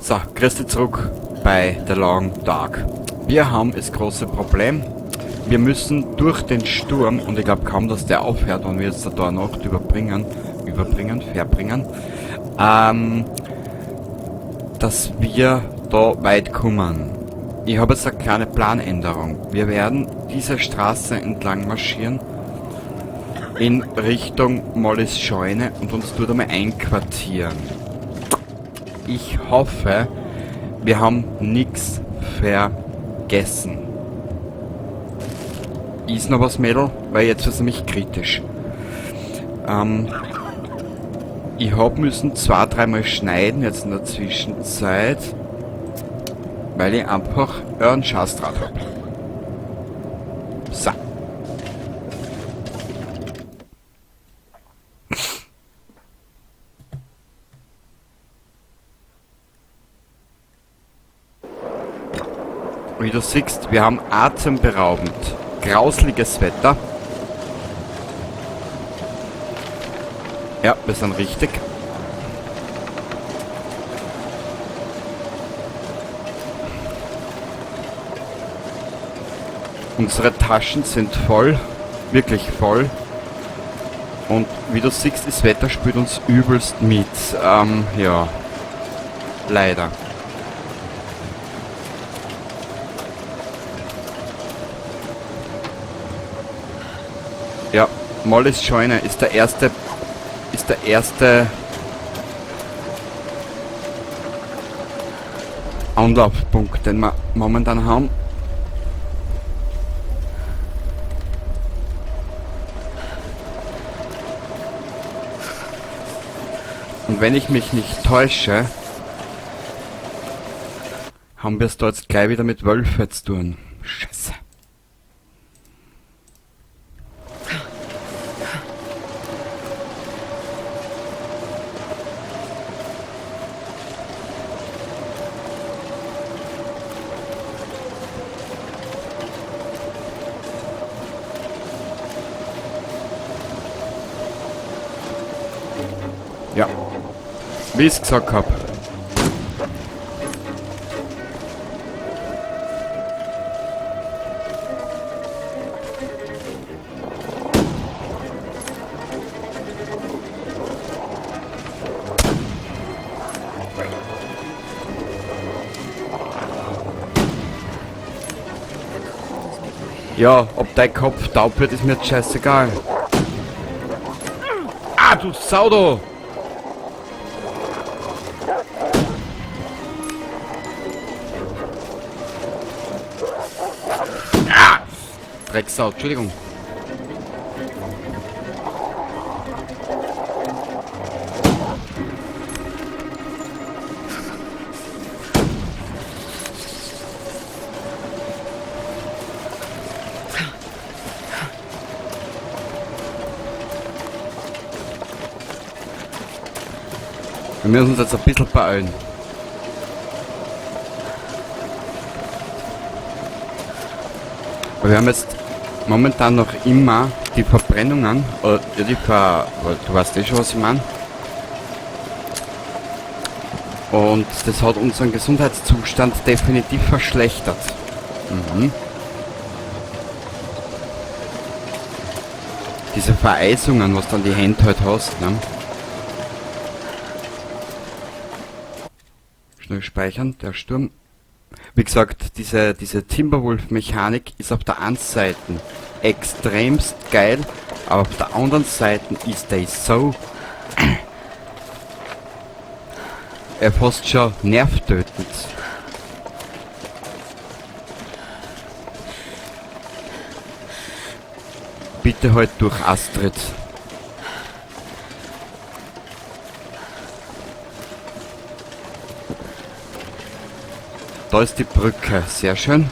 So, grüß dich zurück bei The Long Dark. Wir haben das große Problem, wir müssen durch den Sturm, und ich glaub kaum, dass der aufhört, wenn wir jetzt da Nacht verbringen, dass wir da weit kommen. Ich habe jetzt eine kleine Planänderung. Wir werden diese Straße entlang marschieren in Richtung Mollys Scheune und uns dort einmal einquartieren. Ich hoffe, wir haben nix vergessen. Ist noch was, Mädel? Weil jetzt wird's nämlich kritisch. Ich hab müssen zwei, dreimal schneiden jetzt in der Zwischenzeit, weil ich einfach einen Scheißdraht hab. So. Wie du siehst, wir haben atemberaubend grausliches Wetter. Ja, wir sind richtig. Unsere Taschen sind voll, wirklich voll. Und wie du siehst, das Wetter spielt uns übelst mit. Ja, leider. Ja, Mollys Scheune ist der erste Anlaufpunkt, den wir momentan haben. Und wenn ich mich nicht täusche, haben wir es da jetzt gleich wieder mit Wölfe zu tun. Scheiße. Ja, wie ich's gesagt hab. Ja, ob dein Kopf taub wird, ist mir jetzt scheißegal. Ah, du Sau, du! Ah! Drecksau, Entschuldigung. Wir müssen uns jetzt ein bisschen beeilen. Wir haben jetzt momentan noch immer die Verbrennungen, oder, ja, die Ver-, du weißt eh schon, was ich mein. Und das hat unseren Gesundheitszustand definitiv verschlechtert. Diese Vereisungen, was du an die Hände halt hast, ne? Schnell speichern, der Sturm. Wie gesagt, diese Timberwolf-Mechanik ist auf der einen Seite extremst geil, aber auf der anderen Seite ist der so fast schon nervtötend. Bitte halt durch, Astrid. Da ist die Brücke, sehr schön.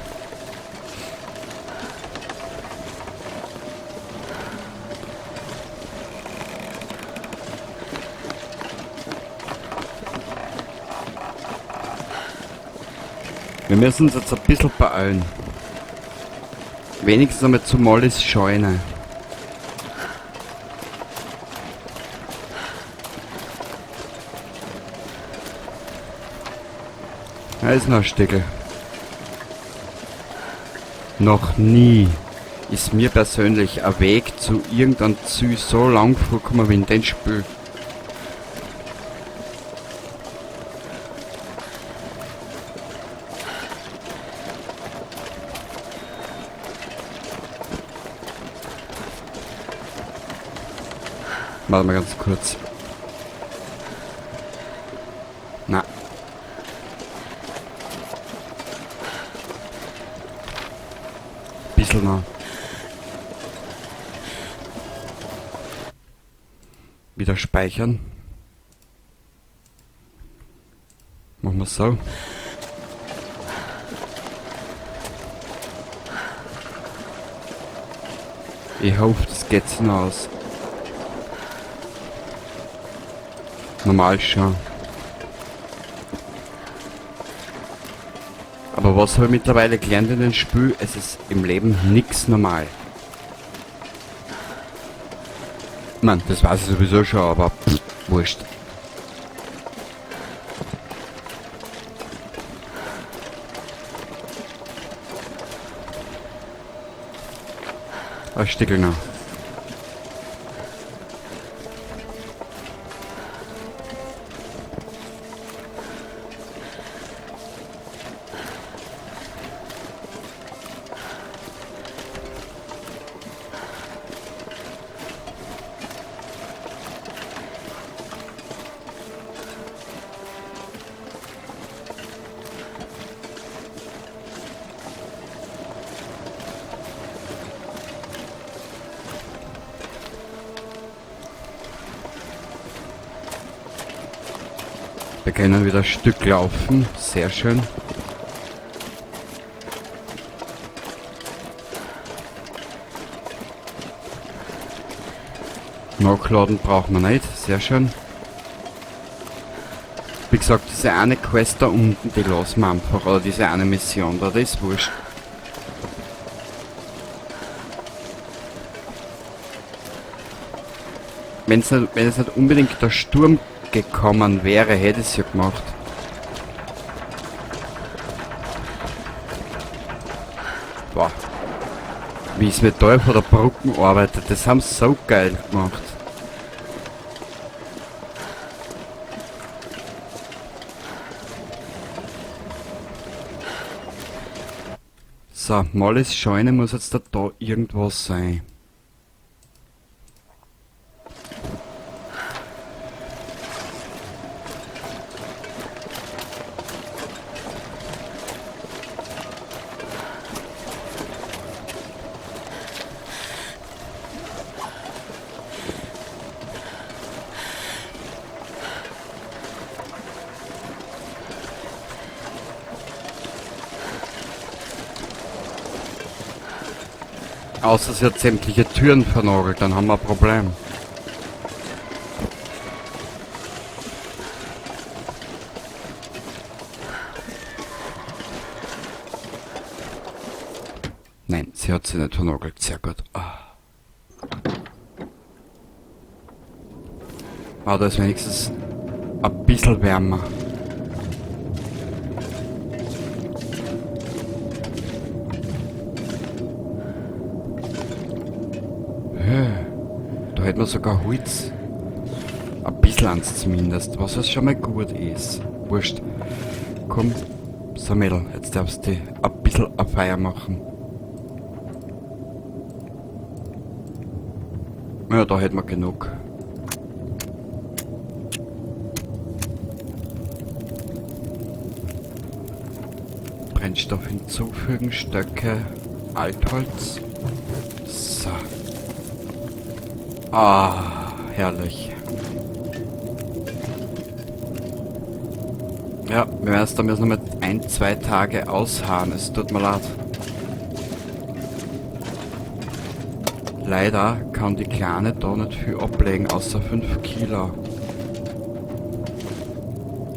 Wir müssen uns jetzt ein bisschen beeilen. Wenigstens einmal zu Mollys Scheune. Da ist noch ein Stückel. Noch nie ist mir persönlich ein Weg zu irgendeinem Ziel so lang vorgekommen wie in dem Spiel. Warte mal ganz kurz. Na. Bissl noch. Wieder speichern. Machen wir so. Ich hoffe, das geht sich noch aus. Normal schon. Aber was habe ich mittlerweile gelernt in dem Spiel? Es ist im Leben nichts normal. Man, das weiß ich sowieso schon, aber pff, wurscht. Ein Stückel noch. Wir können wieder ein Stück laufen, sehr schön. Nachladen brauchen wir nicht, sehr schön. Wie gesagt, diese eine Quest da unten, die lassen wir einfach, oder diese eine Mission da, das ist wurscht. Wenn es nicht unbedingt der Sturm gekommen wäre, hätte ich es ja gemacht. Boah. Wie es mit da vor der Brücke arbeitet, das haben sie so geil gemacht. So, Mollys Scheune muss jetzt da irgendwas sein. Außer sie hat sämtliche Türen vernagelt, dann haben wir ein Problem. Nein, sie hat sie nicht vernagelt. Sehr gut. Ah, ah, da ist wenigstens ein bisschen wärmer. Da hätten wir sogar Holz. Ein bisschen eins zumindest, was es schon mal gut ist. Wurscht. Komm, so Mädel, jetzt darfst du ein bisschen eine Feier machen. Ja, da hätten wir genug. Brennstoff hinzufügen, Stöcke, Altholz. So. Ah, herrlich. Ja, wir werden es dann noch mit 1, 2 Tage ausharren. Es tut mir leid. Leider kann die Kleine da nicht viel ablegen, außer 5 Kilo.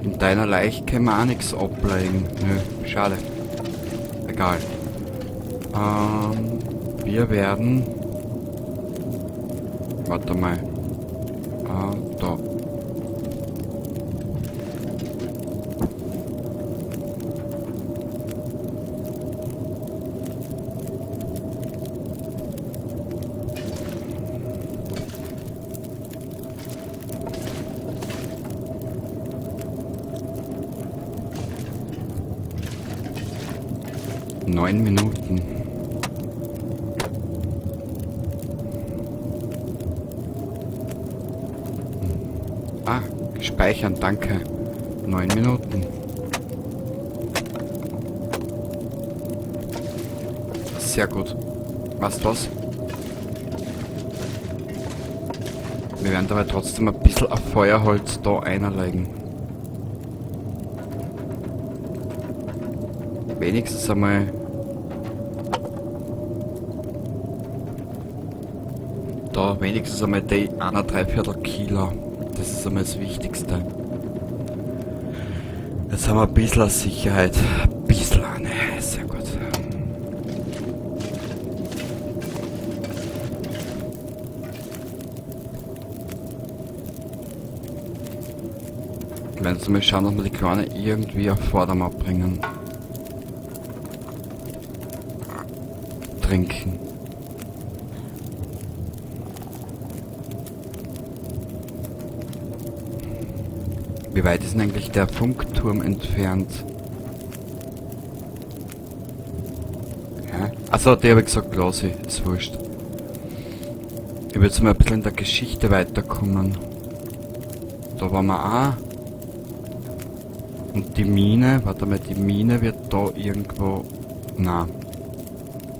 In deiner Leiche können wir auch nichts ablegen. Nö, schade. Egal. Wir werden... Warte mal. Ah, da. 9 Minuten. Ah, speichern, danke. 9 Minuten. Sehr gut. Weißt was? Wir werden dabei trotzdem ein bisschen ein Feuerholz da einlegen. Wenigstens einmal da, wenigstens einmal die 1,75 Kilo. Das ist einmal das Wichtigste. Jetzt haben wir ein bisschen Sicherheit. Ein bisschen eine. Sehr gut. Wir werden jetzt mal schauen, dass wir die Kleine irgendwie auf Vordermann bringen. Trinken. Wie weit ist denn eigentlich der Funkturm entfernt? Ja? Achso, die habe ich gesagt, lass ich, ist wurscht. Ich will jetzt mal ein bisschen in der Geschichte weiterkommen. Da waren wir auch. Und die Mine, warte mal, die Mine wird da irgendwo... Na.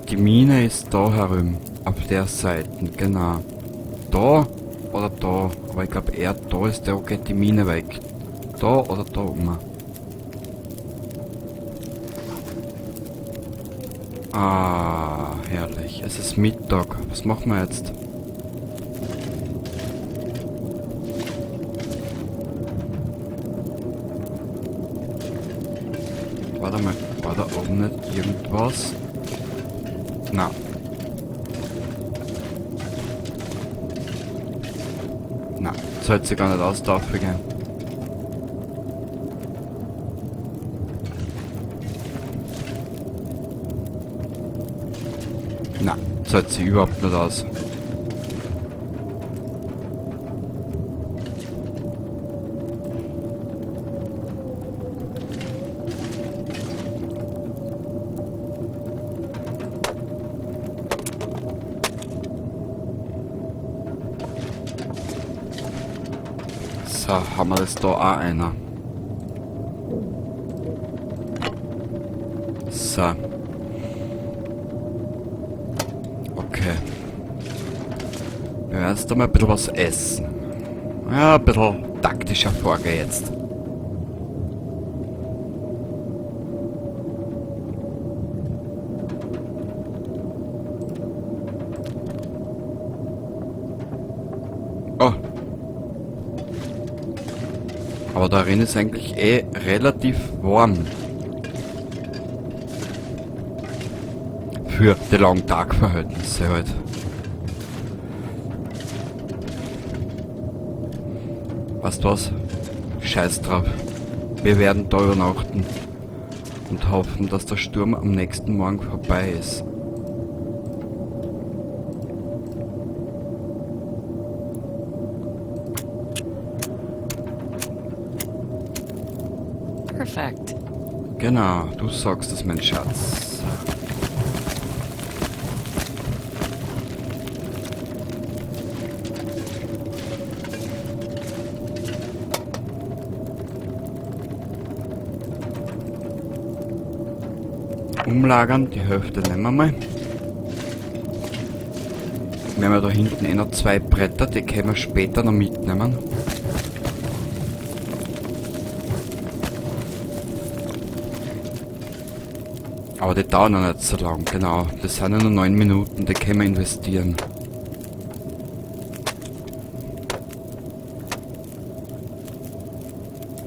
Die Mine ist da herum, auf der Seite, genau. Da oder da, aber ich glaub eher da ist der, okay, die Mine weg. Da oder da oben. Ah, herrlich. Es ist Mittag. Was machen wir jetzt? Warte mal, war da oben nicht irgendwas? Na. Na, zahlt sich gar nicht aus, da gehen. Na, zahlt sich überhaupt nicht aus. So, haben wir das da auch einer. So. Okay. Wir werden jetzt da mal ein bisschen was essen. Ja, ein bisschen taktischer Vorgehen jetzt. Oh. Aber darin ist eigentlich eh relativ warm. Für die Long Dark Verhältnisse halt. Weißt du was? Scheiß drauf. Wir werden da übernachten und hoffen, dass der Sturm am nächsten Morgen vorbei ist. Perfect. Genau, du sagst es, mein Schatz. Umlagern, die Hälfte nehmen wir mal. Wir haben ja da hinten eh noch 2 Bretter, die können wir später noch mitnehmen. Aber die dauern noch nicht so lang, genau. Das sind ja nur 9 Minuten, die können wir investieren.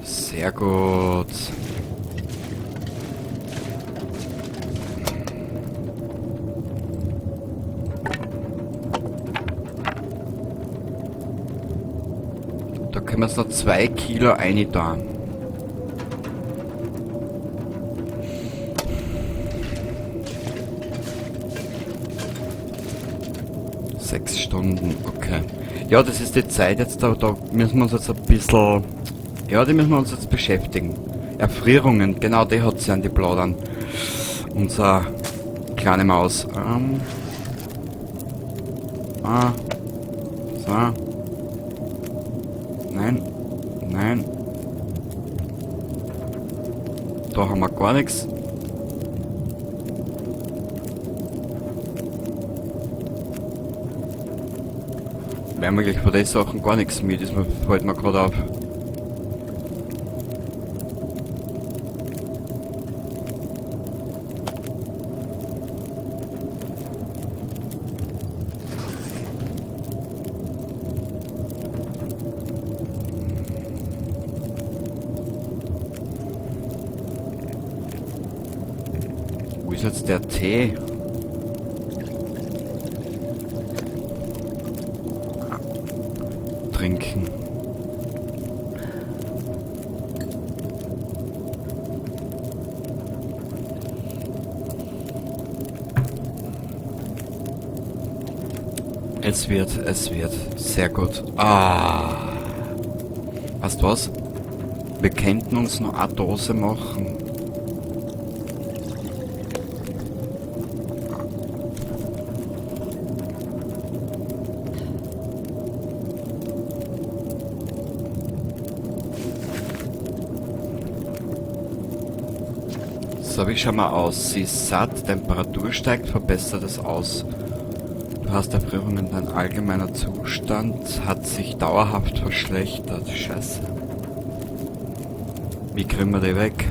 Sehr gut. Da können wir jetzt noch 2 Kilo rein da. 6 Stunden, okay. Ja, das ist die Zeit jetzt, da müssen wir uns jetzt ein bisschen... Ja, die müssen wir uns jetzt beschäftigen. Erfrierungen, genau, die hat sie an die Plaudern. Unser kleine Maus. So. Nein. Nein. Da haben wir gar nichts. Wir haben eigentlich von den Sachen gar nichts mit, das fällt mir gerade auf. Wo ist jetzt der Tee? Trinken. Es wird. Sehr gut. Ah. Weißt du was? Wir könnten uns noch eine Dose machen. So, wie schauen wir aus? Sie ist satt, Temperatur steigt, verbessert es aus. Du hast Erfrierungen, dein allgemeiner Zustand hat sich dauerhaft verschlechtert. Scheiße. Wie kriegen wir die weg?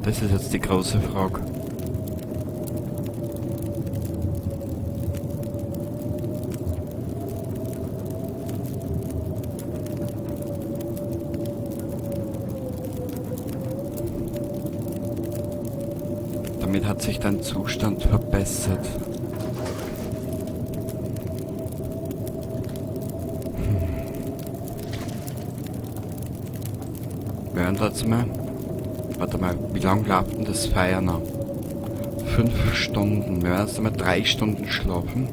Das ist jetzt die große Frage. Damit hat sich dein Zustand verbessert. Warte mal. Warte mal, wie lange klappt denn das Feuer noch? 5 Stunden. Wir werden jetzt einmal 3 Stunden schlafen.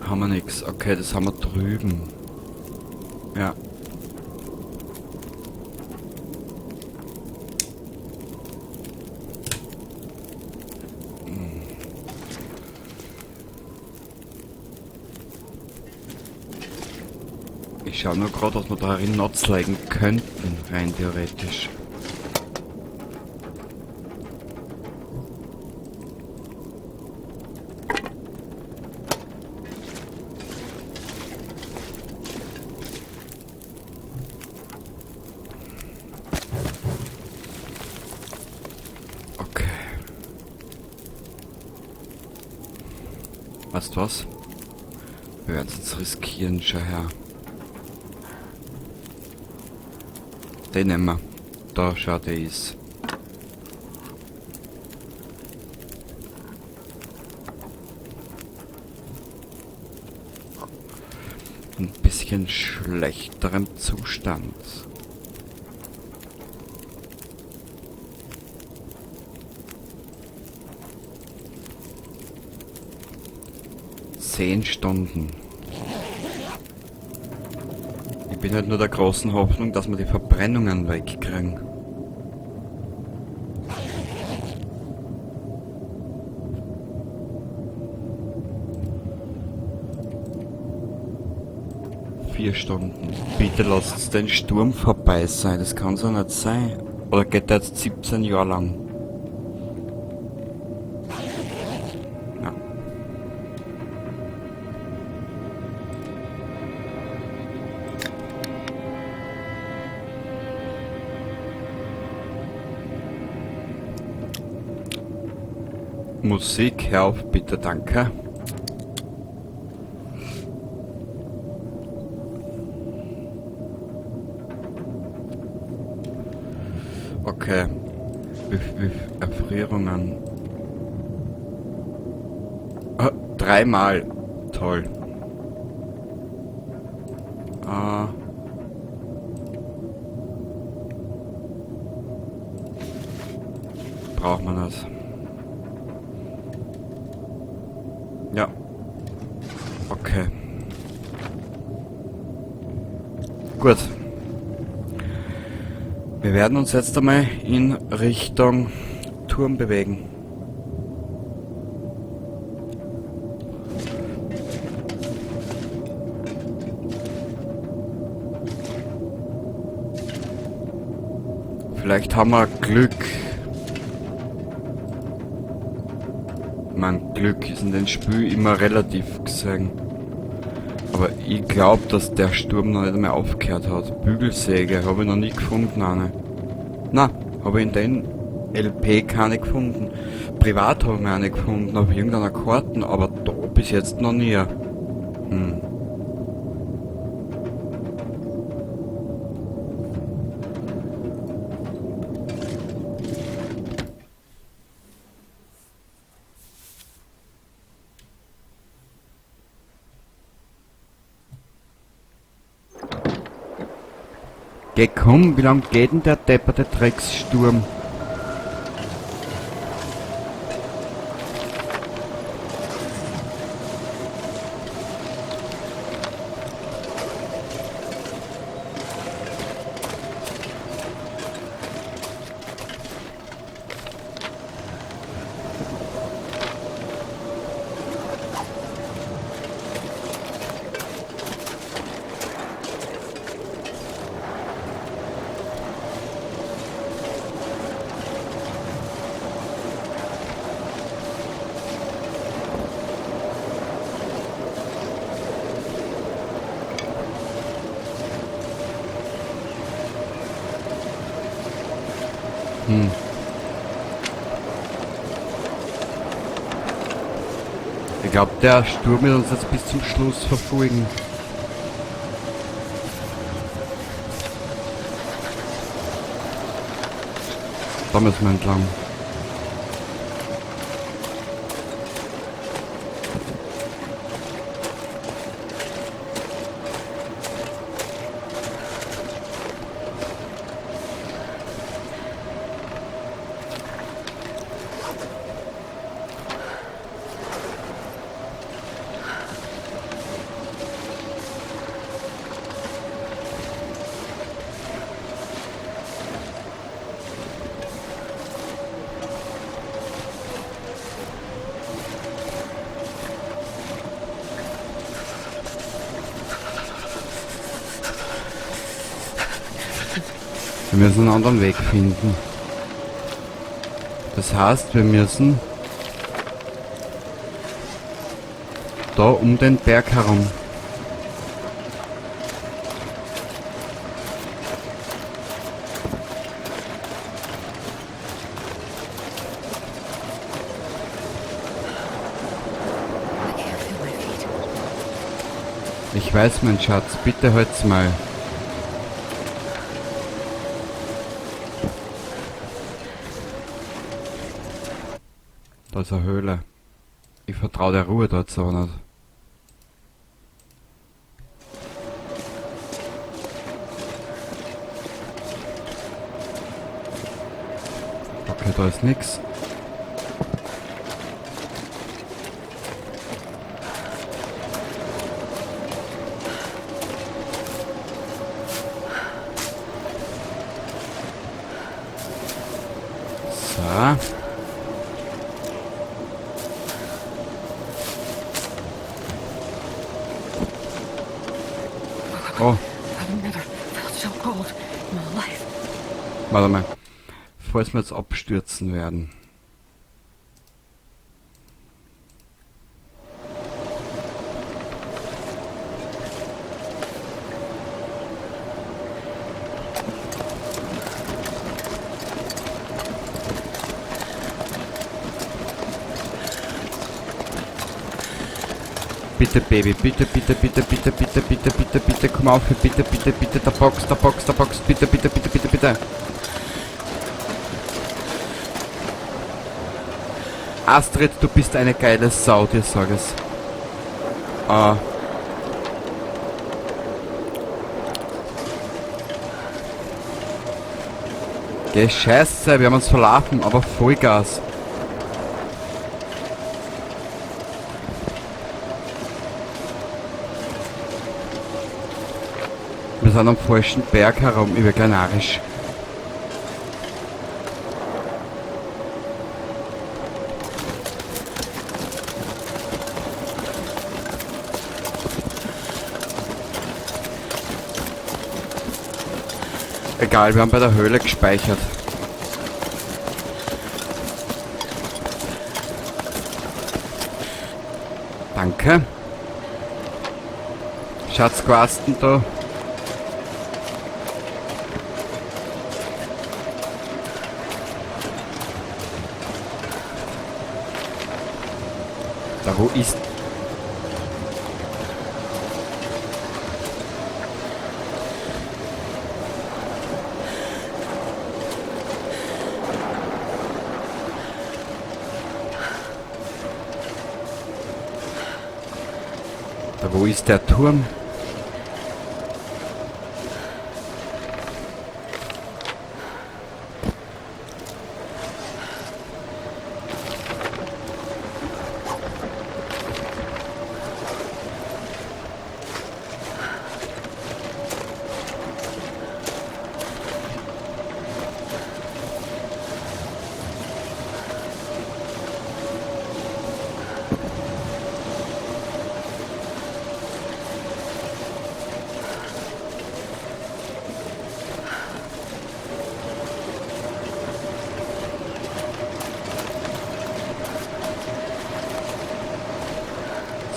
Haben wir nix. Okay, das haben wir drüben. Ja. Ich schau nur grad, was wir da drin legen könnten, rein theoretisch. Okay. Weißt du was? Wir werden es jetzt riskieren, schau her. Den nehmen wir. Da, schau, der ist. Ein bisschen schlechterem Zustand. 10 Stunden. Ich bin halt nur der großen Hoffnung, dass wir die Verbrennungen wegkriegen. 4 Stunden. Bitte lasst den Sturm vorbei sein, das kann so nicht sein. Oder geht der jetzt 17 Jahre lang? Ja. Musik, hör auf, bitte, danke. Okay. Wie Erfrierungen? Ah, 3-mal. Toll. Ah. Braucht man das? Gut. Wir werden uns jetzt einmal in Richtung Turm bewegen. Vielleicht haben wir Glück. Mein Glück ist in den Spiel immer relativ gesehen. Aber ich glaub, dass der Sturm noch nicht einmal aufgehört hat. Bügelsäge habe ich noch nie gefunden, eine. Na, habe ich in den LP keine gefunden. Privat habe ich mir eine gefunden, auf irgendeiner Karte, aber da bis jetzt noch nie. Geh komm, wie lang geht denn der depperte Dreckssturm? Ich glaub, der Sturm wird uns jetzt bis zum Schluss verfolgen. Da müssen wir entlang. Wir müssen einen anderen Weg finden. Das heißt, wir müssen da um den Berg herum. Ich weiß, mein Schatz, bitte halt's mal. Da ist eine Höhle. Ich vertraue der Ruhe dort so nicht. Okay, da ist nix. So. Oh. I've never felt so cold in my life. Warte mal. Falls wir jetzt abstürzen werden. Bitte, Baby, bitte, bitte, bitte, bitte, bitte, bitte, bitte, bitte, komm auf, bitte, bitte, bitte, der Box, der Box, der Box, bitte, bitte, bitte, bitte, bitte. Astrid, du bist eine geile Sau, dir sag es. Ah. Geh, Scheiße, wir haben uns verlaufen, aber Vollgas. Wir Wir sind am falschen Berg herum, über Kanarisch. Egal, wir haben bei der Höhle gespeichert. Danke. Schatzquasten da. Da wo ist... Da wo ist der Turm?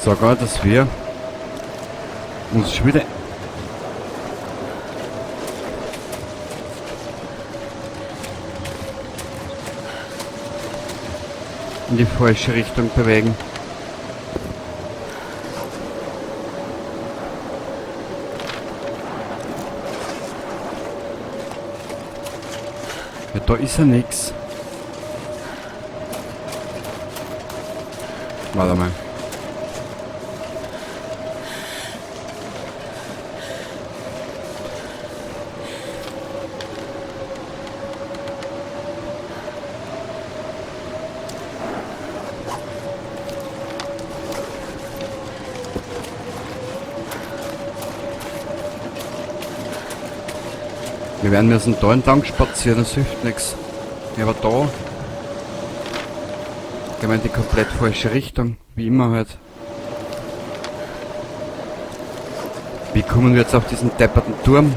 Sogar, dass wir uns schon wieder in die falsche Richtung bewegen. Ja, da ist ja nichts. Warte mal. Wir werden müssen da entlang spazieren, das hilft nichts. Ja, aber da gehen wir in die komplett falsche Richtung, wie immer halt. Wie kommen wir jetzt auf diesen depperten Turm?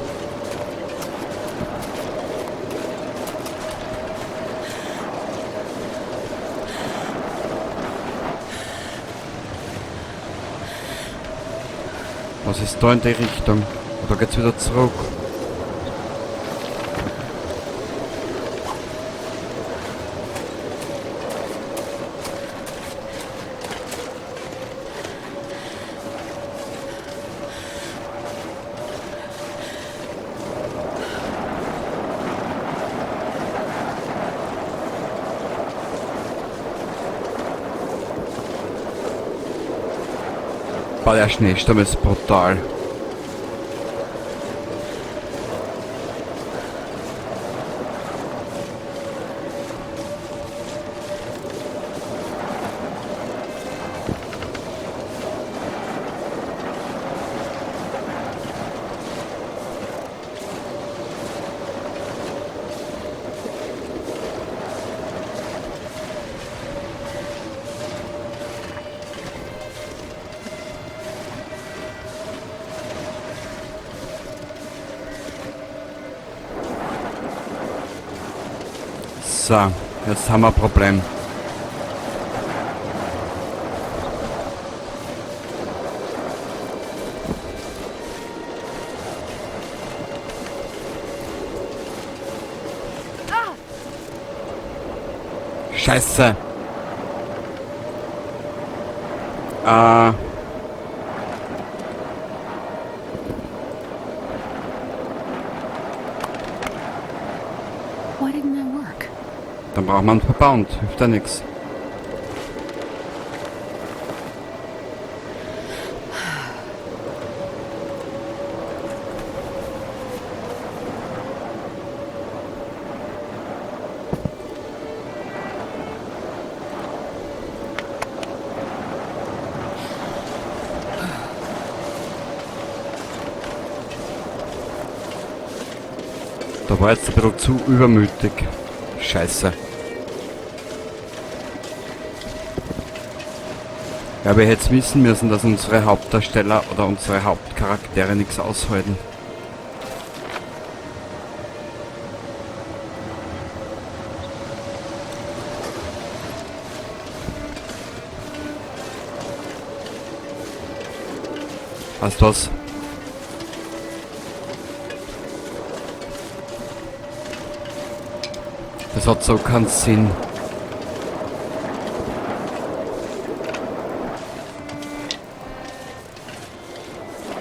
Was ist da in die Richtung? Oder geht's wieder zurück? Der Schneesturm ist brutal. So, jetzt haben wir ein Problem. Scheiße. Why didn't that work? Dann braucht man einen Verband, hilft ja nix. Da war jetzt ein bisschen zu übermütig. Scheiße. Ja, wir hätten wissen müssen, dass unsere Hauptdarsteller oder unsere Hauptcharaktere nichts aushalten. Weißt du was? Das hat so keinen Sinn.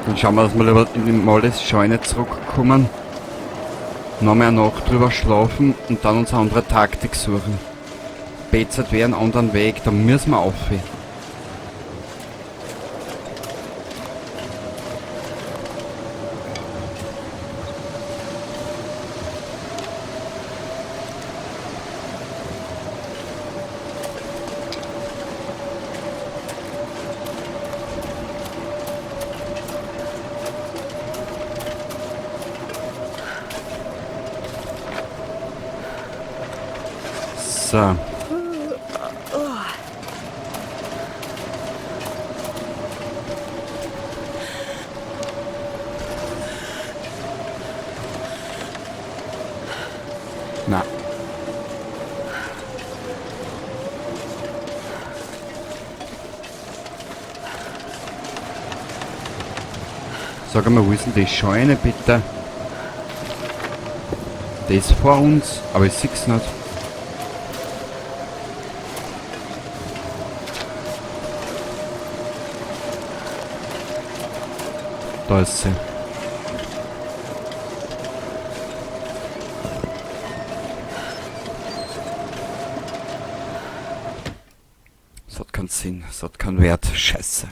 Dann schauen wir, dass wir lieber in die Mollys Scheune zurückkommen. Noch mehr Nacht drüber schlafen und dann uns eine andere Taktik suchen. BZW einen anderen Weg, da müssen wir auf. So. Na. Sag mal, wo ist denn die Scheune bitte? Die ist vor uns, aber ich seh's nicht. Da ist sie. Es hat keinen Sinn, es hat keinen Wert. Scheiße.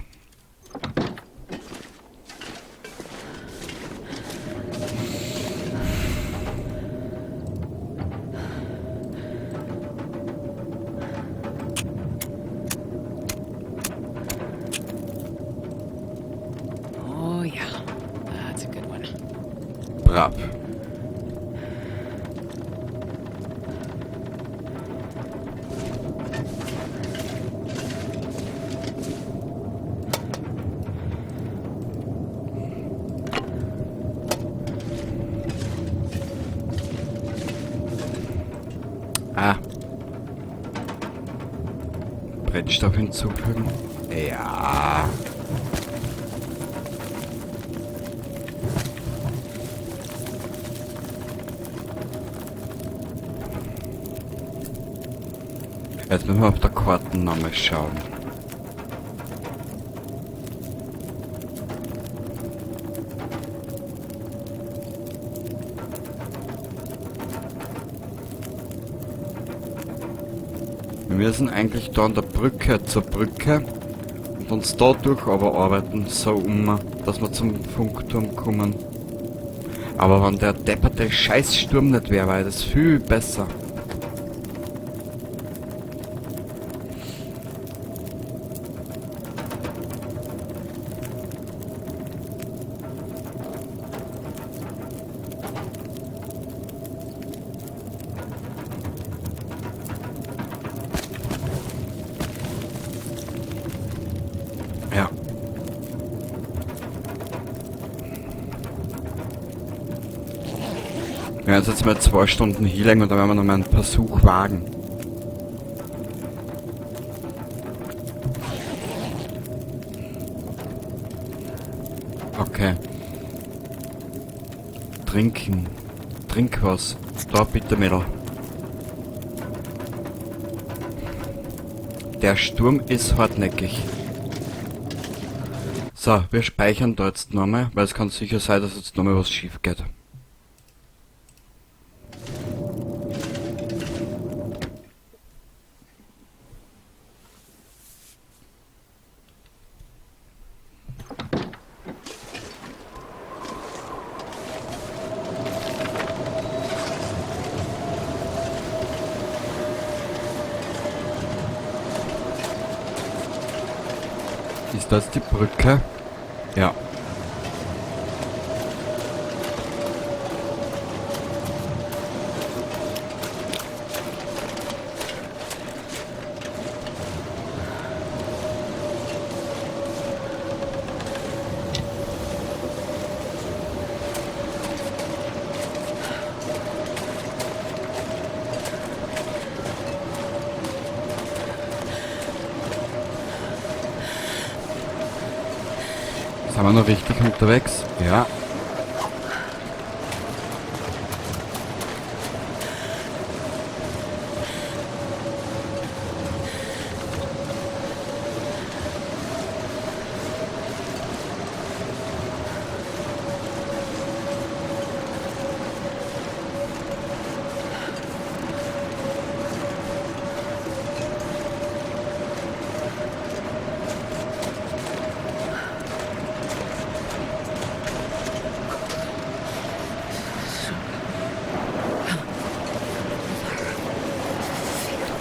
Oh yeah, that's a good one. Brav. Ah. Brennstoff hinzufügen. Ja. Jetzt müssen wir auf der Karte nochmal schauen. Wir müssen eigentlich da an der Brücke zur Brücke und uns da durch aber arbeiten, so um, dass wir zum Funkturm kommen. Aber wenn der depperte Scheißsturm nicht wäre, wäre das viel besser. Ja. Wir werden jetzt mal 2 Stunden Healing und dann werden wir noch mal einen Versuch wagen. Okay. Trinken. Trink was. Da bitte, Mädel. Der Sturm ist hartnäckig. So, wir speichern da jetzt nochmal, weil es kann sicher sein, dass jetzt nochmal was schief geht. Ist das die Brücke? Ja. Sind wir noch richtig unterwegs? Ja.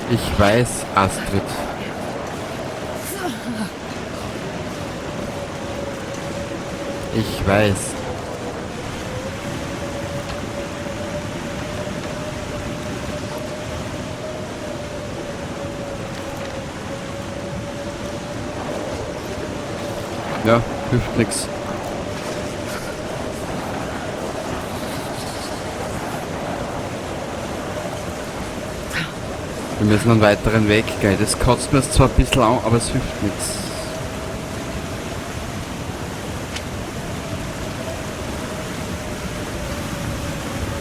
Ich weiß, Astrid. Ich weiß. Ja, hilft nix. Wir müssen einen weiteren Weg gehen. Das kotzt mir zwar ein bisschen an, aber es hilft nichts.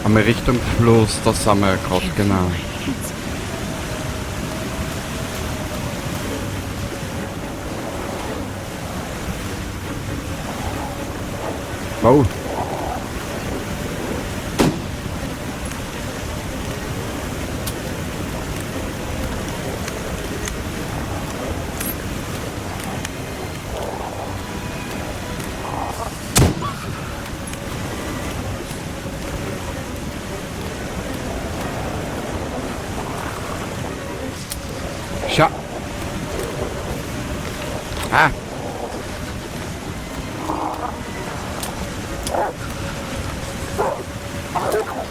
Einmal Richtung Fluss, da sind wir ja gerade, genau. Wow. Schau. Ah.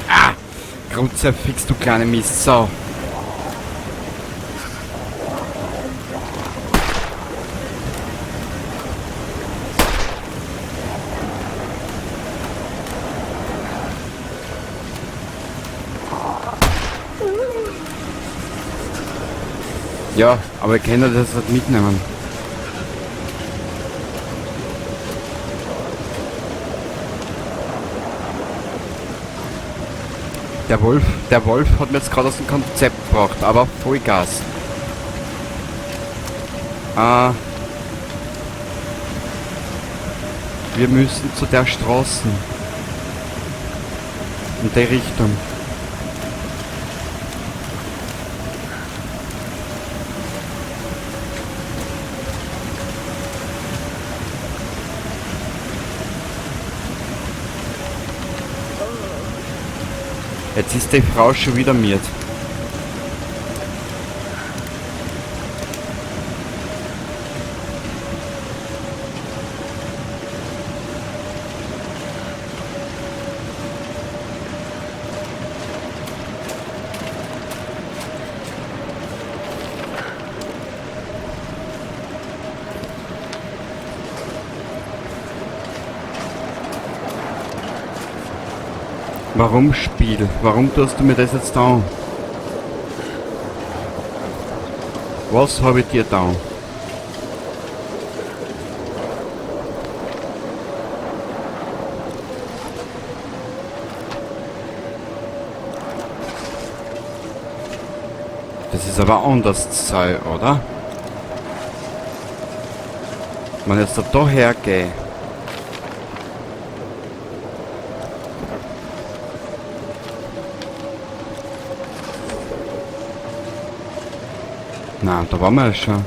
Ah. Kruzifix, du kleine Mistsau. Ja, aber ich kann das nicht mitnehmen. Der Wolf hat mir jetzt gerade aus dem Konzept gebracht, aber Vollgas. Wir müssen zu der Straße. In die Richtung. Jetzt ist die Frau schon wieder miert. Warum, Spiel? Warum tust du mir das jetzt an? Was hab ich dir da? Das ist aber anders zu sein, oder? Wenn ich jetzt da hergehe. Na, da waren wir ja schon.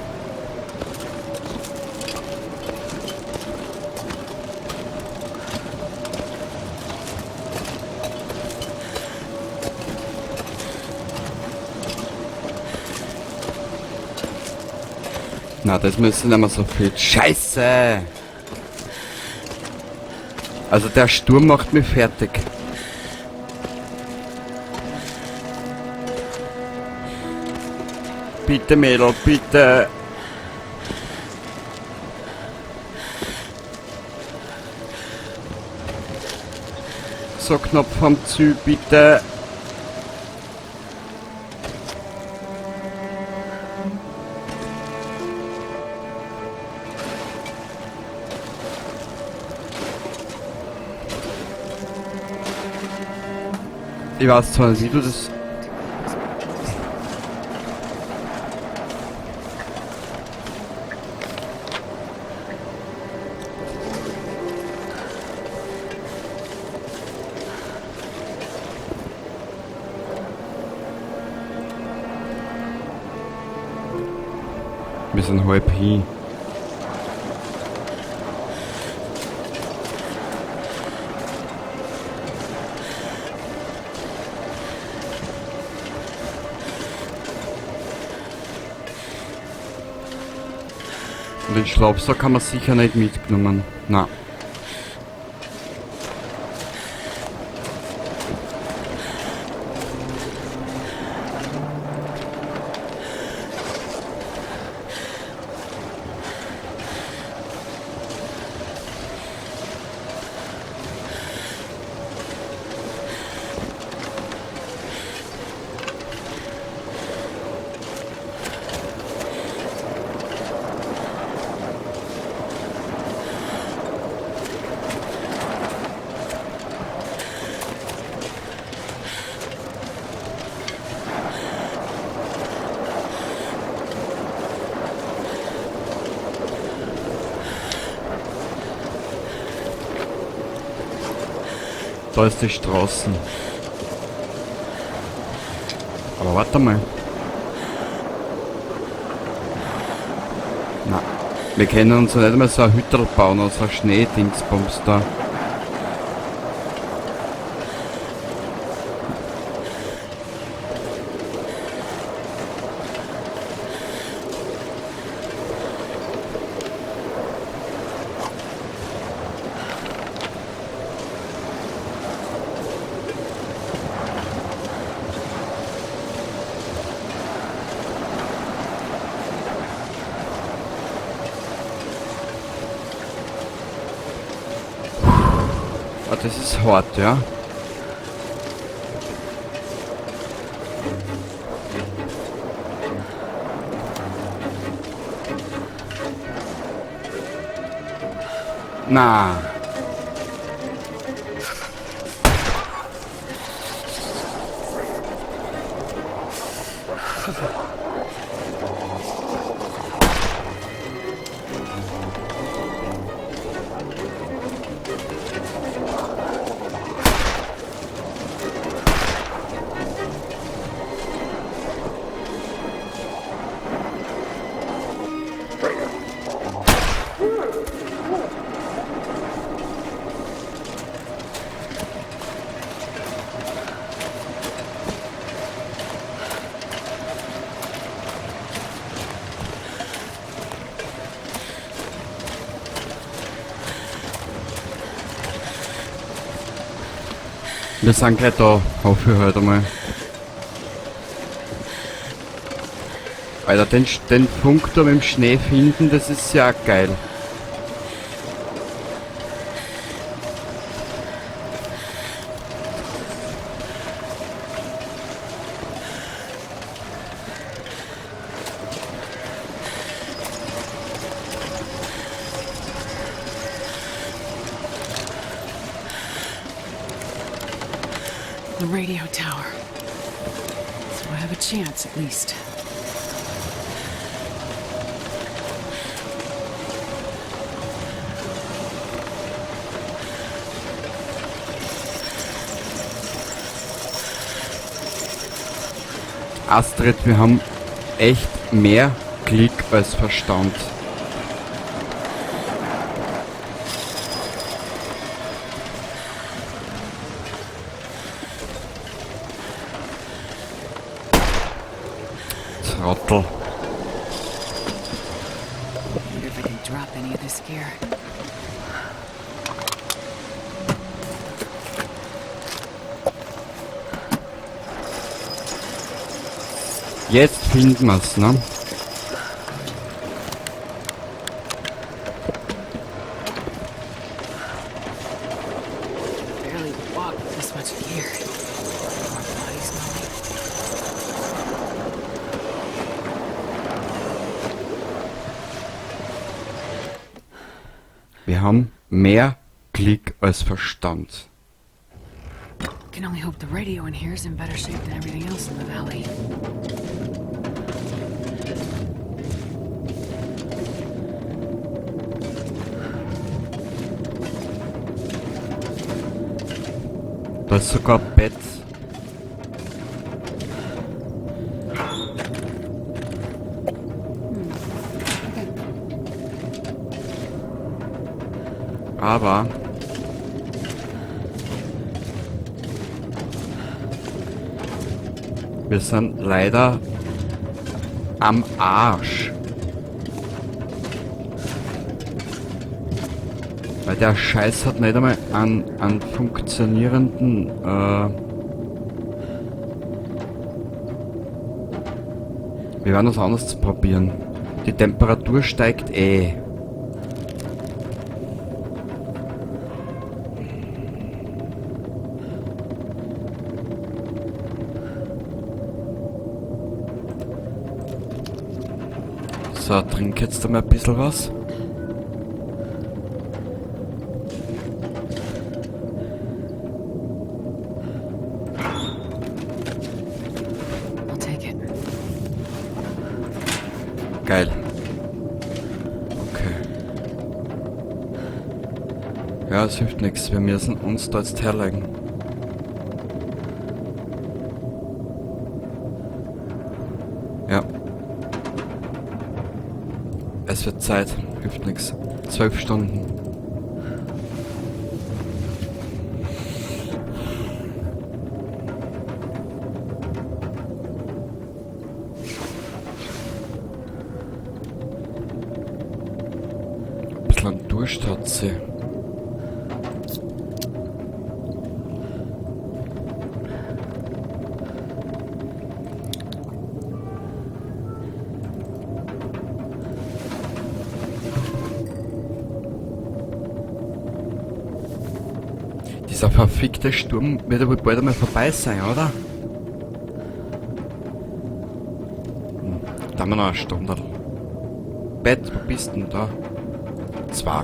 Na, das müssen nicht mehr so viel. Scheiße! Also der Sturm macht mich fertig. Bitte, Mädel, bitte. So knapp vom Ziel, bitte. Ich weiß zwar nicht, wie du das... Wir sind halb hin. Und den Schlafsack haben wir sicher nicht mitgenommen. Na. Da ist die Straße. Aber warte mal. Na, wir können uns ja nicht mal so ein Hütterl bauen oder so ein Schneedingsbums da. Ah, das ist hart, ja. Na. Wir sind gleich da, hoffe ich heute mal. Alter, den Funkturm im Schnee finden, das ist ja geil. The radio tower. So I have a chance, at least. Astrid, wir haben echt mehr Glück als Verstand. Trottel. Wonder if I can drop any of this gear. Jetzt finden wir's, ne? Barely walk with this much gear. My body's moving. Wir haben mehr Glück als Verstand. Can only hope the radio in here is in better shape than everything else in the valley. Da ist sogar Bett. Okay. Aber wir sind leider am Arsch. Weil der Scheiß hat nicht einmal einen funktionierenden, wir werden was anderes probieren. Die Temperatur steigt eh. So, trink jetzt einmal ein bisschen was. I'll take it. Geil. Okay. Ja, es hilft nichts. Wir müssen uns da jetzt herlegen. Ja. Es wird Zeit. Hilft nix. 12 Stunden. Ein bisschen Durst hat sie. Dieser verfickte Sturm wird ja wohl bald einmal vorbei sein, oder? Da haben wir noch eine Stunde. Bett, wo bist denn da? 2.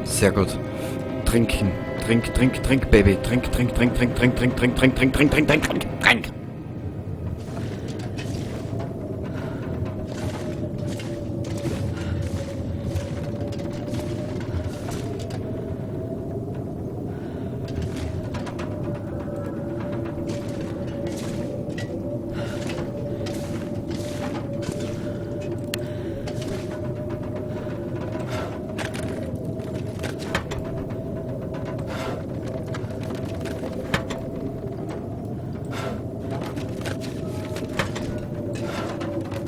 Sehr gut. Trinken. Trink, trink, trink, Baby. Trink, trink, trink, trink, trink, trink, trink, trink, trink, trink, trink, trink, trink, trink.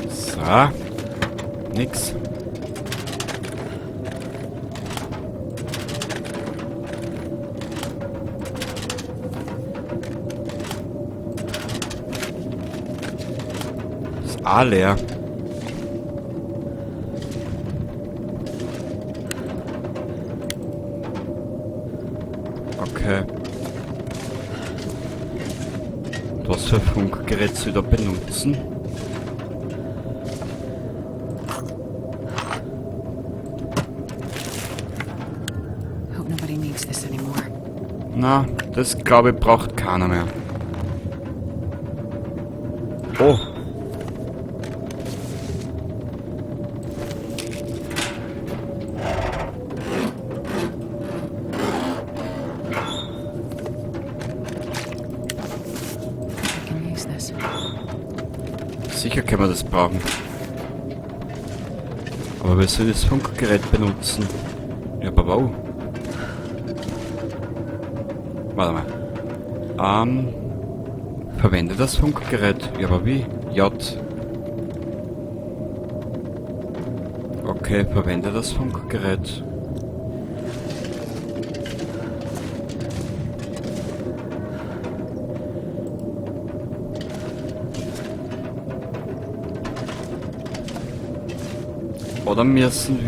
So. Nix. Ist auch leer. Okay. Und was für Funkgerät soll ich da benutzen? Hope nobody needs this anymore. Na, das glaube ich braucht keiner mehr. Oh. Sicher können wir das brauchen. Aber wir sollen das Funkgerät benutzen. Ja, aber wow. Warte mal. Verwende das Funkgerät. Ja, aber wie? J. Okay, verwende das Funkgerät. Oder müssen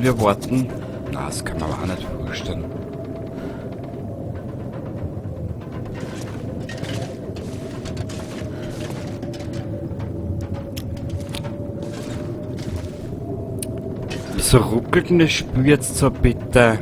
wir warten? Na, das kann man aber auch nicht vorstellen. Wieso ruckelt denn das Spiel jetzt so bitte?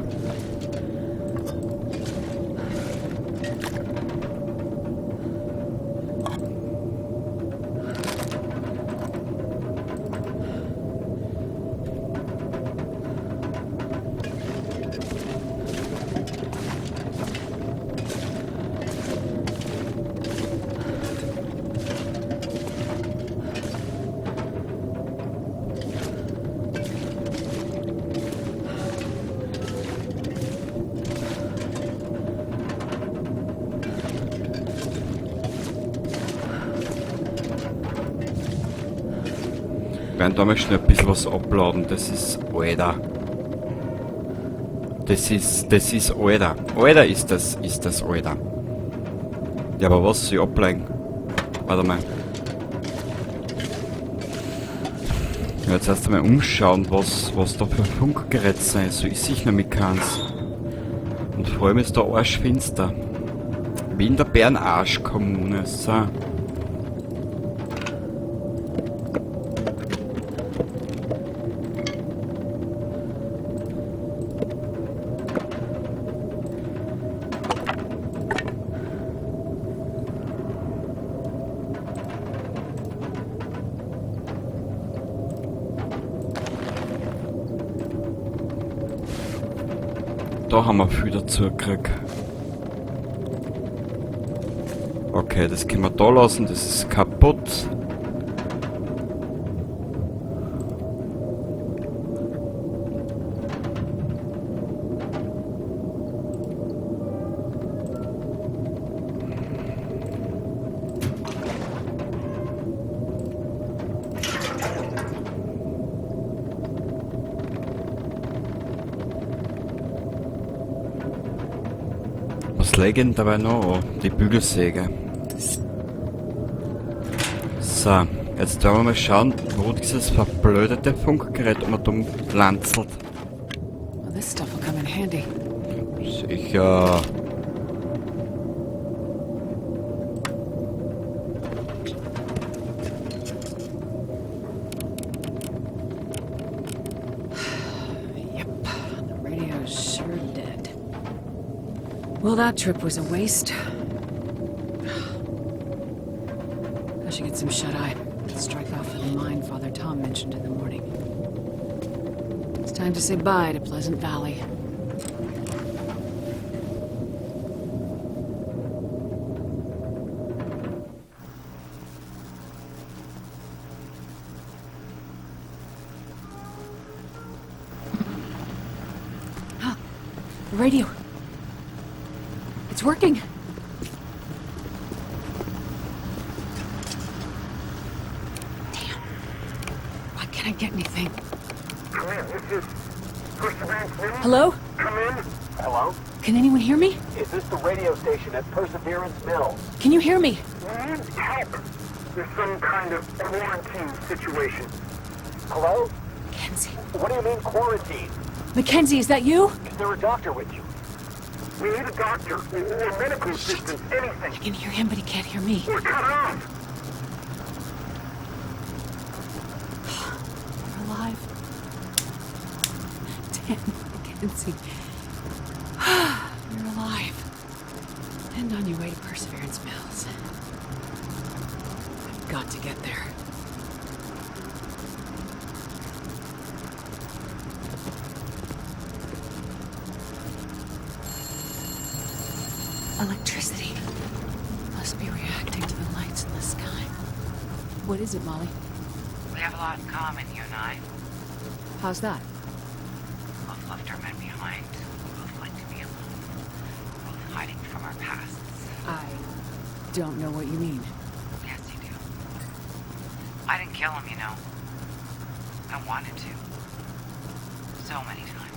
Wir werden da mal schnell ein bisschen was uploaden. Das ist Alter. Das ist Alter. Alter ist das Alter. Ja, aber was soll ich ablegen? Warte mal. Ja, jetzt erst einmal umschauen, was da für Funkgeräte sein. So ist sich nämlich keins. Und vor allem ist da arschfinster. Wie in der Bärenarschkommune. So. Da haben wir viel dazu gekriegt. Okay, das können wir da lassen, das ist kaputt. Was legen dabei noch? Oh, die Bügelsäge. So, jetzt werden wir mal schauen, wo dieses verblödete Funkgerät immer dumm lanzelt. Well, this stuff will come in handy. Sicher. Yep, the radio's sure dead. Well, that trip was a waste. I should get some shut-eye. Strike off for the mine Father Tom mentioned in the morning. It's time to say bye to Pleasant Valley. Huh. The radio. It's working. Damn. Why can't I get anything? Come in. This is Perseverance Mills. Hello? Come in. Hello? Can anyone hear me? Is this the radio station at Perseverance Mills? Can you hear me? We need help. There's some kind of quarantine situation. Hello? Mackenzie. What do you mean quarantine? Mackenzie, is that you? Is there a doctor with you? We need a doctor or medical assistance, anything. I can hear him, but he can't hear me. We're cut off. We're alive. Damn, Mackenzie. You're alive. And on your way to Perseverance Mills. I've got to get there. Electricity must be reacting to the lights in the sky. What is it, Molly? We have a lot in common, you and I. How's that? We both left our men behind. We both like to be alone. We're both hiding from our pasts. I don't know what you mean. Yes, you do. I didn't kill him, you know. I wanted to. So many times.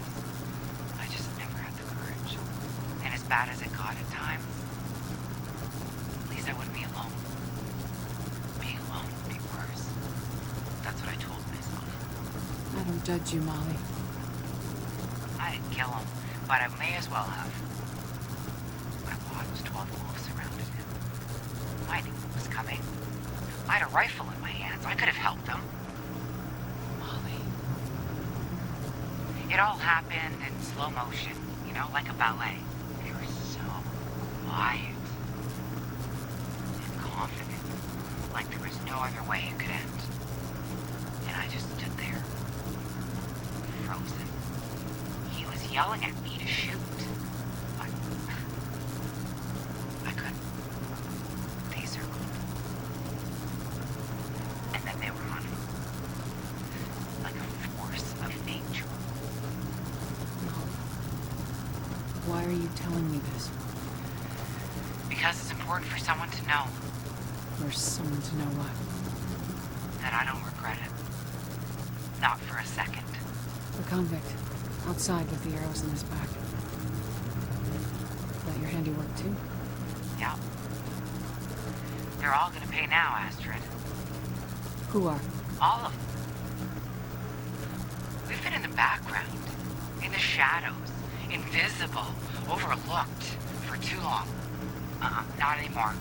I just never had the courage. And as bad as it got at times, at least I wouldn't be alone. Being alone would be worse. That's what I told myself. I don't judge you, Molly. I didn't kill him, but I may as well have. I watched while the wolves surrounded him. I knew what was coming. I had a rifle in my hands. I could have helped them. Molly. It all happened in slow motion, like a ballet. They were so quiet and confident, like there was no other way it could end. And I just stood there, frozen. He was yelling at me to shoot, but I couldn't. They circled. And then they were on him. Like a force of nature. Molly, why are you telling me this? Because it's important for someone to know For someone to know what? that I don't regret it. Not for a second. The convict. Outside with the arrows in his back. Is that your handiwork too? Yeah. They're all gonna pay now, Astrid. Who are? All of them. We've been in the background, in the shadows, invisible, overlooked for too long. Uh-uh, not anymore.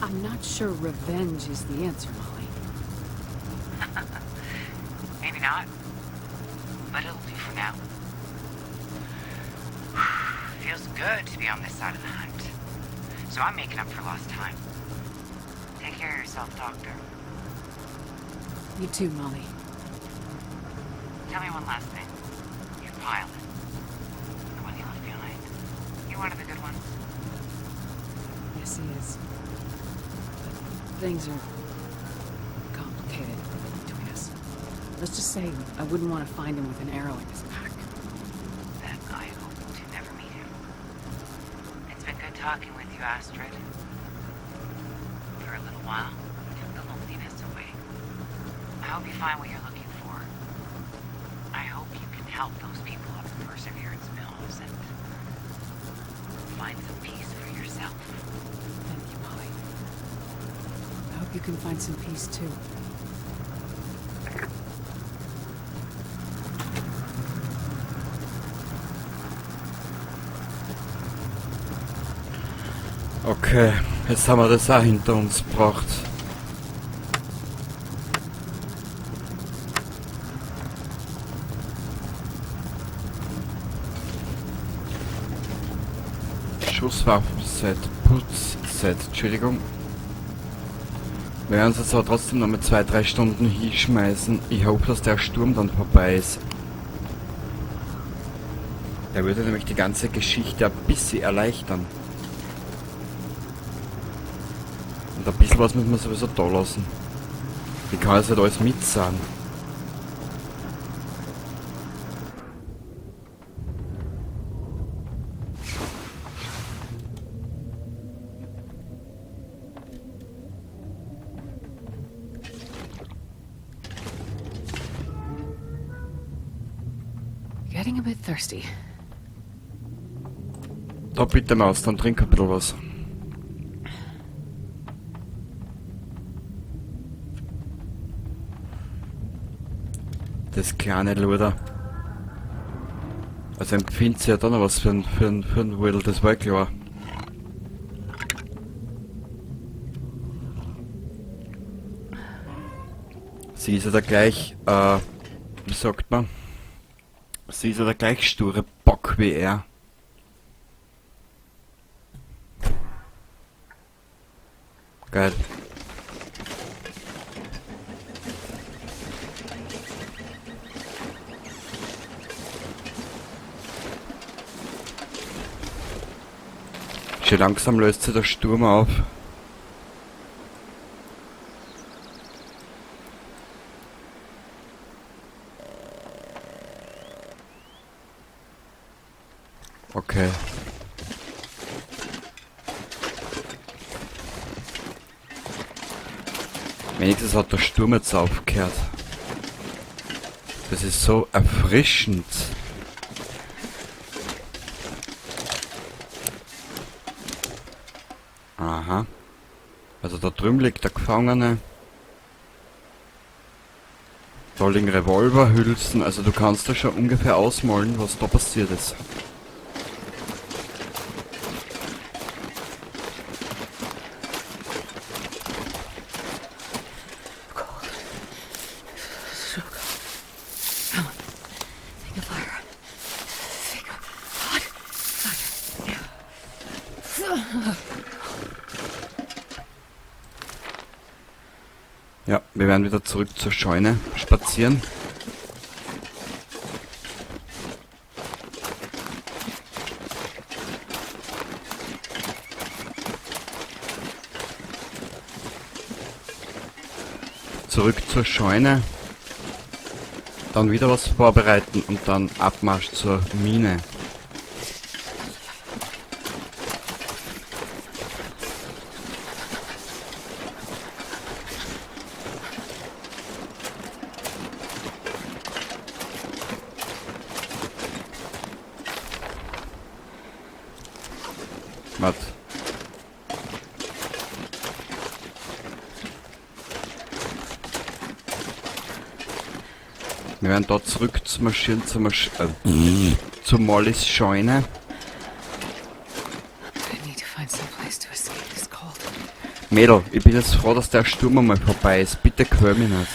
I'm not sure revenge is the answer, Molly. Maybe not. But it'll do for now. Feels good to be on this side of the hunt. So I'm making up for lost time. Take care of yourself, Doctor. You too, Molly. Tell me one last thing. Your pilot. The one you left behind. You one of the good ones? Yes, he is. But things are complicated between us. Let's just say I wouldn't want to find him with an arrow in his back. Then I hope to never meet him. It's been good talking with you, Astrid. For a little while, you took the loneliness away. I hope you find what you're looking for. I hope you can help those people up at Perseverance Mills and find some peace for yourself. Thank you, Molly. I hope you can find some peace too. Okay, jetzt haben wir das auch hinter uns gebracht. Schusswaffen-Set, Putz-Set, Entschuldigung. Wir werden uns jetzt aber trotzdem noch mit 2-3 Stunden hinschmeißen. Ich hoffe, dass der Sturm dann vorbei ist. Der würde nämlich die ganze Geschichte ein bisschen erleichtern. Und ein bisschen was müssen wir sowieso da lassen. Ich kann jetzt nicht alles mitsagen. Getting a bit thirsty. Da bitte Maus, dann trink ein bisschen was. Das kleine Luder. Also empfindet sie ja da noch was für ein Wurl, das war klar. Sie ist ja da gleich, wie sagt man? Sie ist ja der gleich sture Bock wie er. Geil. Schon langsam löst sich der Sturm auf. Okay. Wenigstens hat der Sturm jetzt aufgehört. Das ist so erfrischend. Aha. Also da drüben liegt der Gefangene. Da liegen Revolverhülsen. Also du kannst da schon ungefähr ausmalen, was da passiert ist. Wir werden wieder zurück zur Scheune spazieren. Zurück zur Scheune. Dann wieder was vorbereiten und dann Abmarsch zur Mine. Warte. Wir werden dort zurück zu marschieren, zu Mollys Scheune. Mädel, ich bin jetzt froh, dass der Sturm einmal vorbei ist. Bitte quäl mich nicht.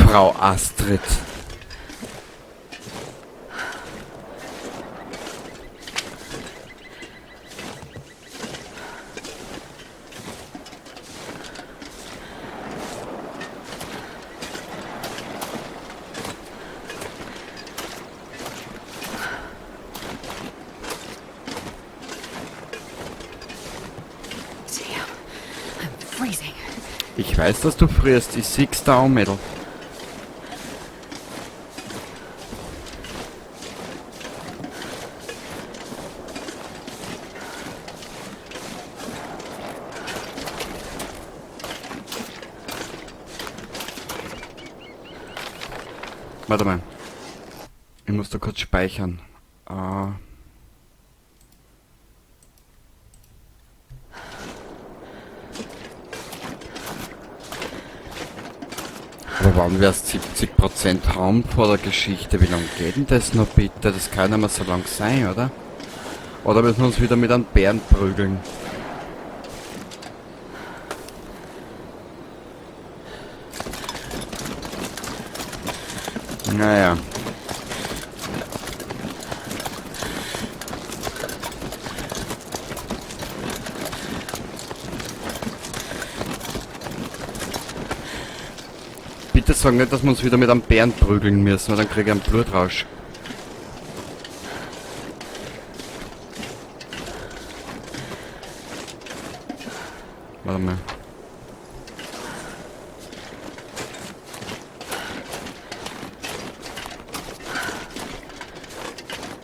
Frau Astrid. Ich weiß, dass du frierst. Ich sieh's da auch, Mädel. Warte mal. Ich muss da kurz speichern. Aber wann wär's 70% Raum vor der Geschichte? Wie lange geht denn das noch bitte? Das kann ja nicht mehr so lang sein, oder? Oder müssen wir uns wieder mit einem Bären prügeln? Naja. Bitte sag nicht, dass wir uns wieder mit einem Bären prügeln müssen, weil dann krieg ich einen Blutrausch. Warte mal.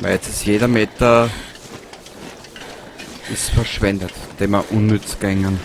Weil jetzt ist jeder Meter ist verschwendet, den wir unnütz gängen.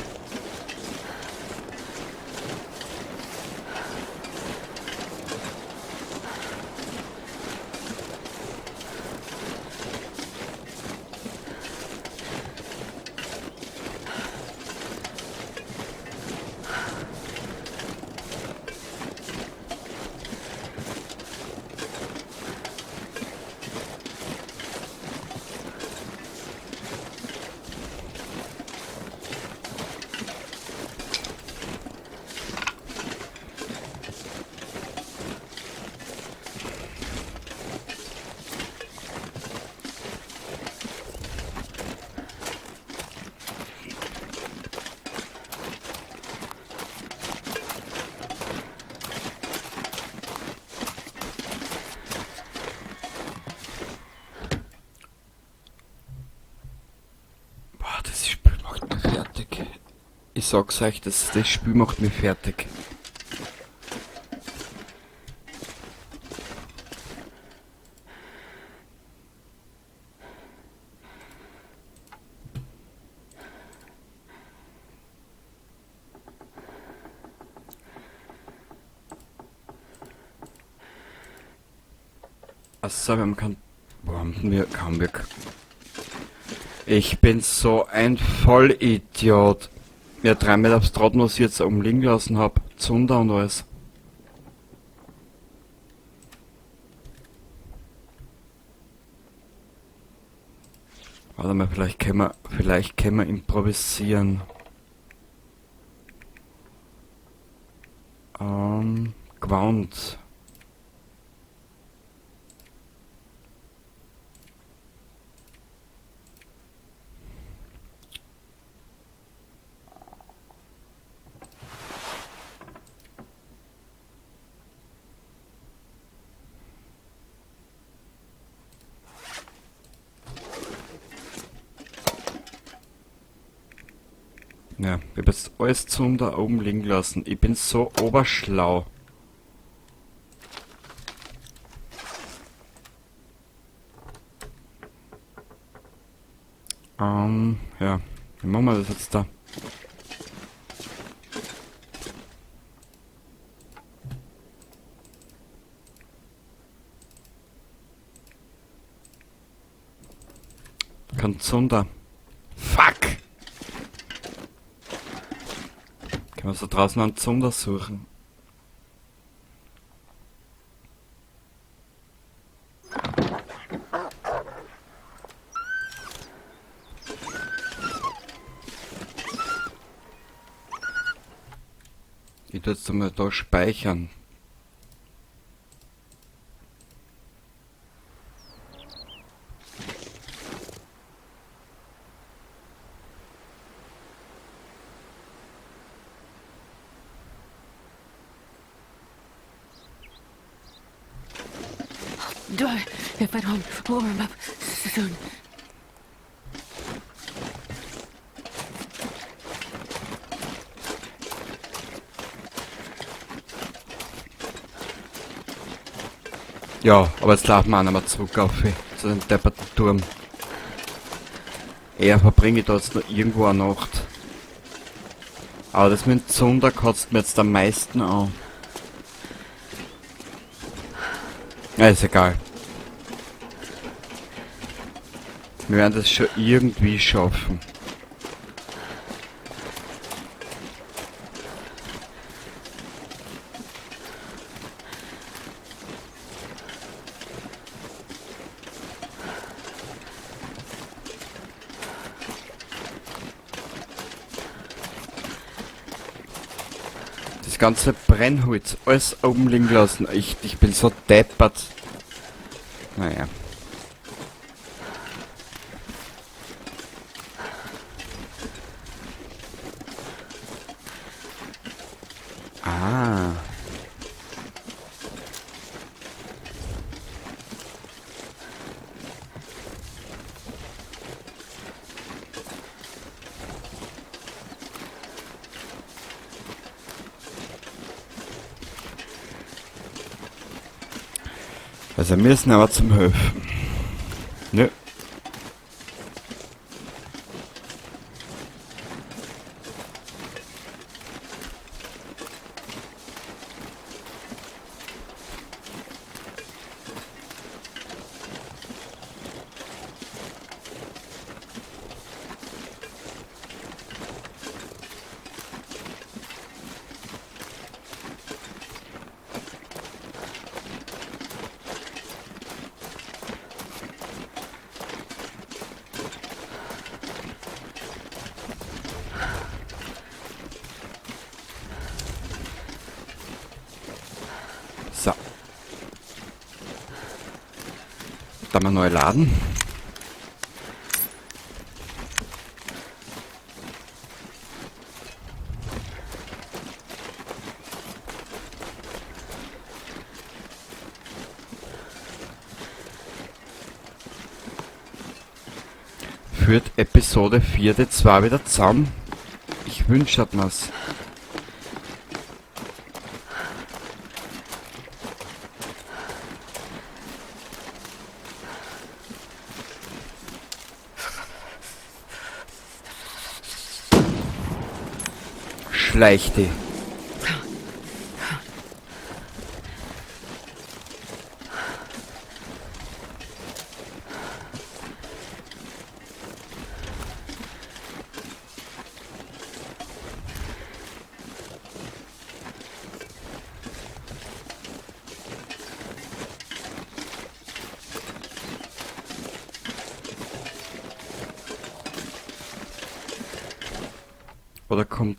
Ich sag's euch, das Spiel macht mich fertig. Achso, wir haben kein... Wo haben wir... Kaum wir... Ich bin so ein Vollidiot. Ja, 3 Meter aufs Trotten, was ich jetzt umliegen lassen hab. Zunder und alles. Warte mal, vielleicht können wir improvisieren. Gewand. Ja, ich hab jetzt alles zum da oben liegen lassen. Ich bin so oberschlau. Ja. Wie machen wir das jetzt da? Kein Zunder. Fuck! Können wir so draußen einen Zunder suchen? Ich tue jetzt einmal da speichern. Do I, if I don't warm up soon. Ja, aber jetzt laufen wir auch noch mal zurück auf zu dem depperten Turm. Eher verbringe ich da jetzt noch irgendwo eine Nacht. Aber das mit dem Zunder kotzt mir jetzt am meisten an. Ja, ist egal. Wir werden das schon irgendwie schaffen. Das ganze Brennholz, alles oben liegen lassen. Ich bin so deppert. Naja. Ah. Also wir müssen aber zum Helfen. Nö. So. Dann mal neu laden. Führt Episode 4 die 2 wieder zusammen? Ich wünsche mir's. Schleicht die. Oder kommt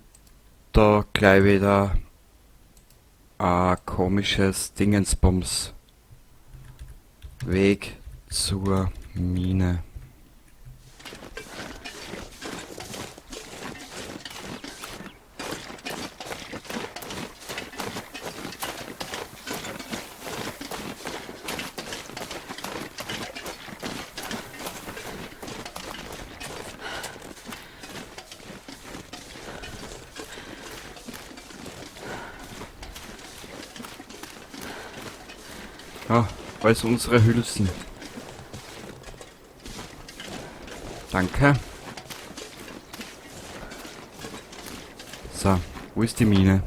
da gleich wieder ein komisches Dingensbums? Weg zur Mine. Ja, als unsere Hülsen. Danke. So, wo ist die Mine?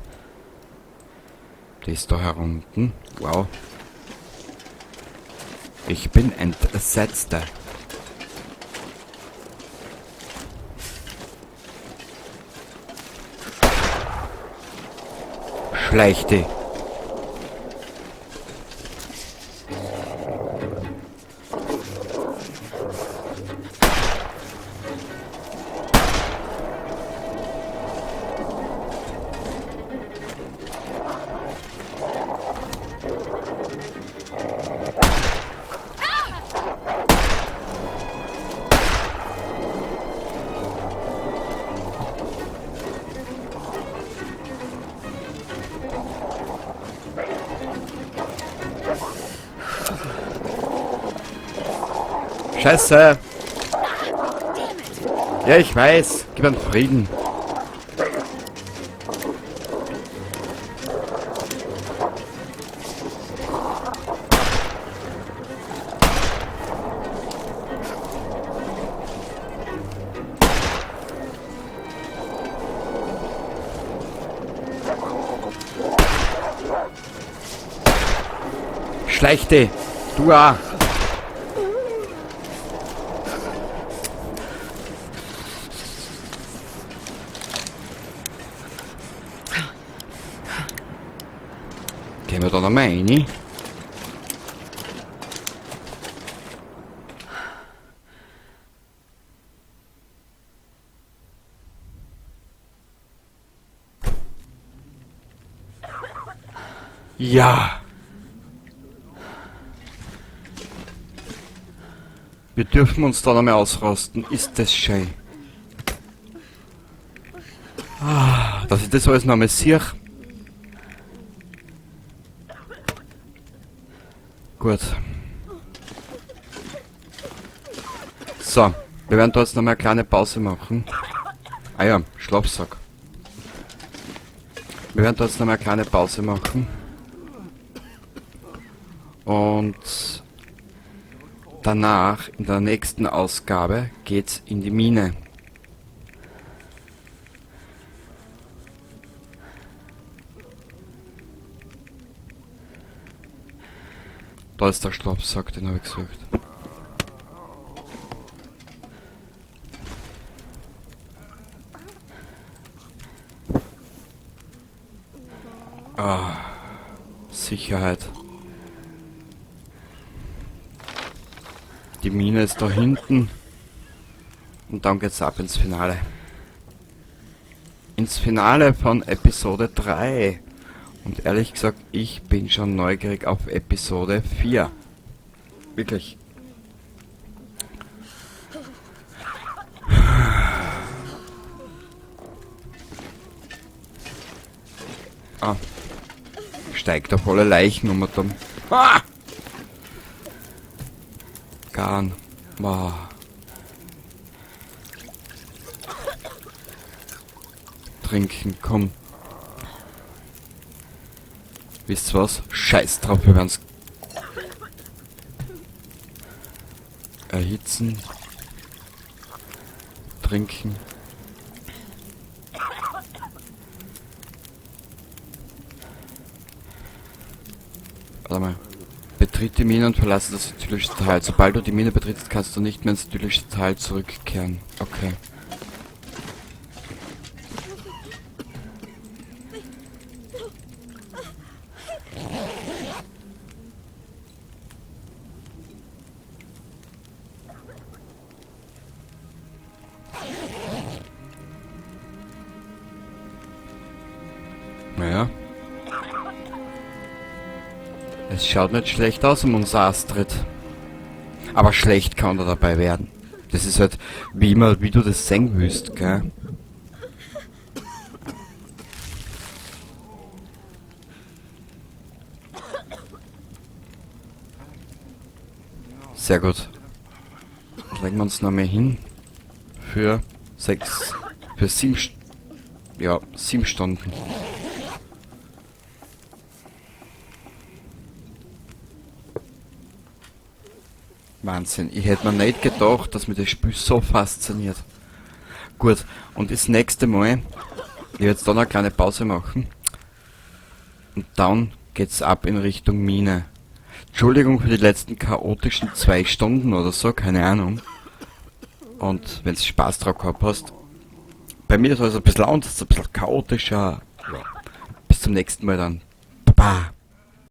Die ist da herunten. Wow. Ich bin entsetzter. Schleich dich. Scheiße! Ja, ich weiß. Gib einen Frieden. Schleich dich! Du auch! Gehen wir da nochmal rein? Ja! Wir dürfen uns da nochmal ausrosten. Ist das schön. Ah, dass ich das alles nochmal sehe. Gut. So, wir werden da jetzt nochmal eine kleine Pause machen. Ah ja, Schlafsack. Wir werden da jetzt nochmal eine kleine Pause machen. Und danach, in der nächsten Ausgabe, geht's in die Mine. Da ist der Schlafsack, den hab ich gesucht. Ah, Sicherheit. Die Mine ist da hinten. Und dann geht's ab ins Finale. Ins Finale von Episode 3. Und ehrlich gesagt, ich bin schon neugierig auf Episode 4. Wirklich. Ah. Steigt auf alle Leichen um und dann. Ah! Garn. Wow. Trinken, komm. Wisst ihr was? Scheiß drauf, wir werden's erhitzen. Trinken. Warte mal. Betritt die Mine und verlasse das idyllische Tal. Sobald du die Mine betrittst, kannst du nicht mehr ins idyllische Tal zurückkehren. Okay. Naja. Es schaut nicht schlecht aus um unser Astrid. Aber schlecht kann er dabei werden. Das ist halt, wie immer, wie du das sehen willst, gell? Sehr gut. Legen wir uns noch mehr hin. Für sechs, für sieben, ja, 7 Stunden. Wahnsinn. Ich hätte mir nicht gedacht, dass mich das Spiel so fasziniert. Gut, und das nächste Mal, ich werde jetzt da noch eine kleine Pause machen. Und dann geht's ab in Richtung Mine. Entschuldigung für die letzten chaotischen 2 Stunden oder so, keine Ahnung. Und wenn du Spaß drauf gehabt hast, bei mir ist alles ein bisschen anders, ein bisschen chaotischer. Ja. Bis zum nächsten Mal dann. Baba.